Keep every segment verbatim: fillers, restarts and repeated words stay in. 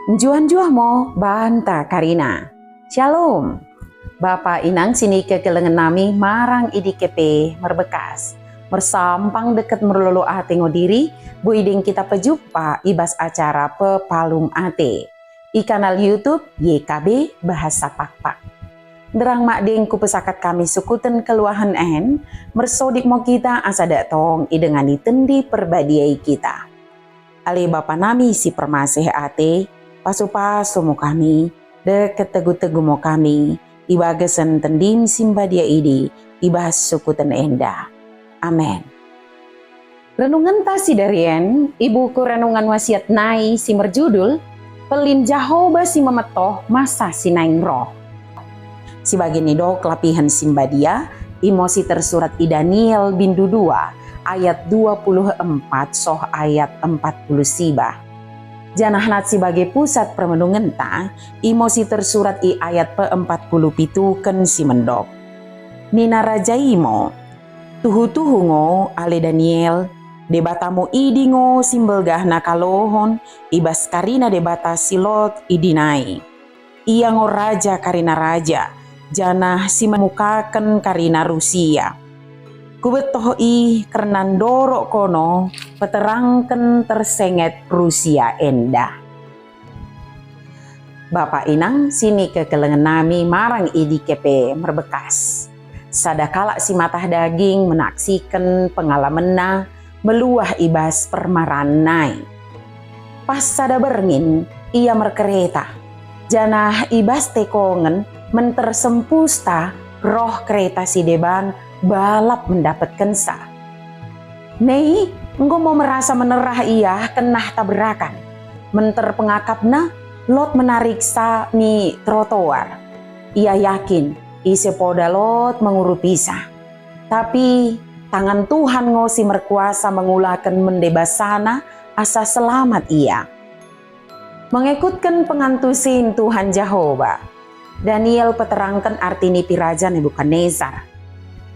Njuah-njuah mo banta karina. Shalom. Bapa inang sinikekelengen nami marang i dike pe merbekas. Mersampang dekket merlolo ate ngo diri, boi deng kita pejumpa i bas acara Pepalum Ate i kanal YouTube Y K B Bahasa Pakpak. Nderrang madeng kupesakat kami sukuten kelluahen en, mersodip mo kita asa dak tong idengani Tendi Perbadia i kita. Ale Bapa nami si permaseh ate, pasu-pasu mo kami, dekket tegu-tegu mo kami, i bagasen Tendim si mbadia idi, i bas sukuten enda. Amen. Renungenta sidarien i buku Renungan Wasiat nai si merjudul, Pellin Jahoba si Memettoh Masa Sinaing Roh. Si bage nidok lapihen si mbadia, imo si tersurat i Daniel bindu dua ayat dua puluh empat soh ayat empat puluh siwah. Janah nat si bage pusat permenungenta, imo si tersurat i ayat peempat puluh pituken si mendok. Nina raja i mo, "Tuhu-tuhu ngo, ale Daniel, Debatamu idi ngo si mbelgah na kalohon i bas karina debata si lot idi nai. Ia ngo Raja karina raja, janah si memukaken karina Rusia. Kubettoh i kerna ndorok kono peterangken tersenget Rusia enda." Bapa inang sinikekelengen nami marang i dike pe merbekas. Sada kalak si matah daging menaksiken pengalamenna meluah i bas permaran nai. Pas sada berngin, ia merkereta, janah i bas tekongen menter sempusta roh kereta sideban balap mendapetkensa. Nai enggo mo merasa menerah ia kennah tabrakan. Menter pengakapna lot menariksa mi trotoar. Ia yakin ise poda lot mengurupisa. Tapi tangan Tuhan ngo si merkuasa mengulaken mende basana asa selamat ia. Mengekutken pengantusin Tuhan Jahoba, Daniel peterangken arti nipi Raja Nebukadnesar.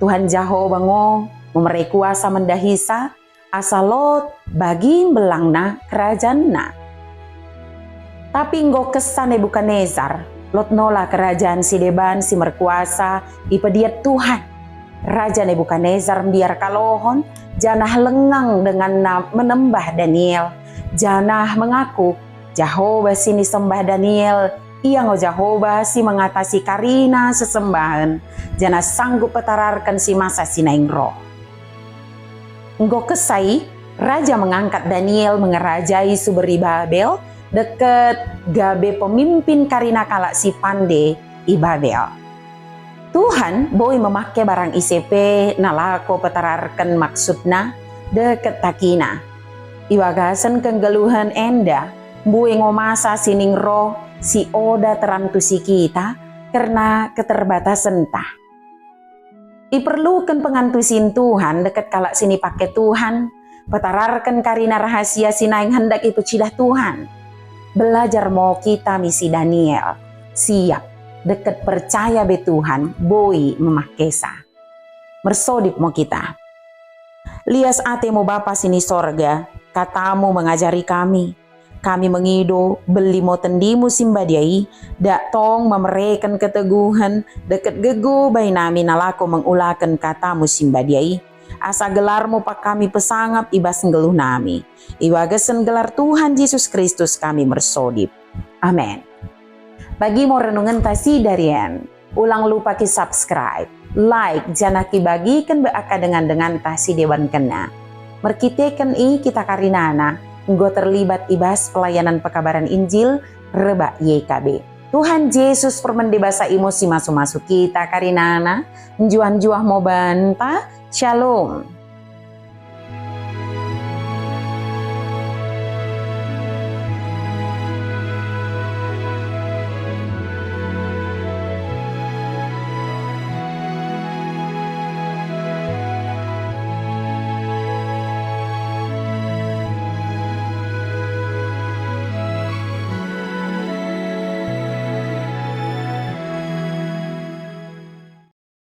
Tuhan Jahoba ngo memere kuasa mendahisa asa lot bagi mbelangna kerajaenna. Tapi enggo kessa Nebukadnesar, lot nola kerajaen sideban si merkuasa ipediat Tuhan. Raja Nebukadnesar mbiar kalohon, janah lengang denganna menembah Daniel, janah mengaku Jahoba si nisembah Daniel, ia ngo Jahoba si mengatasi karina sesembahen, janah sanggup petararken si masa sinaing roh. Enggo kessa i, raja mengangkat Daniel mengerajai suberri Babel, dekket gabe pemimpin karina kalak si pande i Babel. Tuhan boi memake barang ise pe nalako petararken maksudna dekket takina. I bagasen kenggeluhen enda, mbue ngo masa sinaing roh si oda terantusi kita kerna keterbatasenta. Iperluken pengantusin Tuhan dekket kalak sinipake Tuhan, petararken karina rahasia sinaing hendak ipecidah Tuhan. Belajar mo kita mi si Daniel, siap dekket percaya be Tuhan boi memakesa. Mersodip mo kita. Lias ate mo Bapa sini sorga, katamu mengajari kami. Kami mengido, belli mo tendimu si mbadia i, dak tong memereken keteguhen dekket gegoh bai nami nalako mengulaken katamu si mbadia i, asa gelarmu pak kami pesangap i bas nggeluh nami. I bagasen gelar Tuhan Jesus Kristus kami mersodip. Amen. Bagi mo renungenta sidarien. Ulang lupa ki-subscribe, like, janah kibagiken be akka dengan-denganta sidebankenna. Merkiteken i kita karinana enggo terlibat i bas pelayanan pekabaran Injil rebbak Y K B. Tuhan Jesus permende basa i mo si masu-masu kita karinana, njuah-njuah mo banta. Shalom.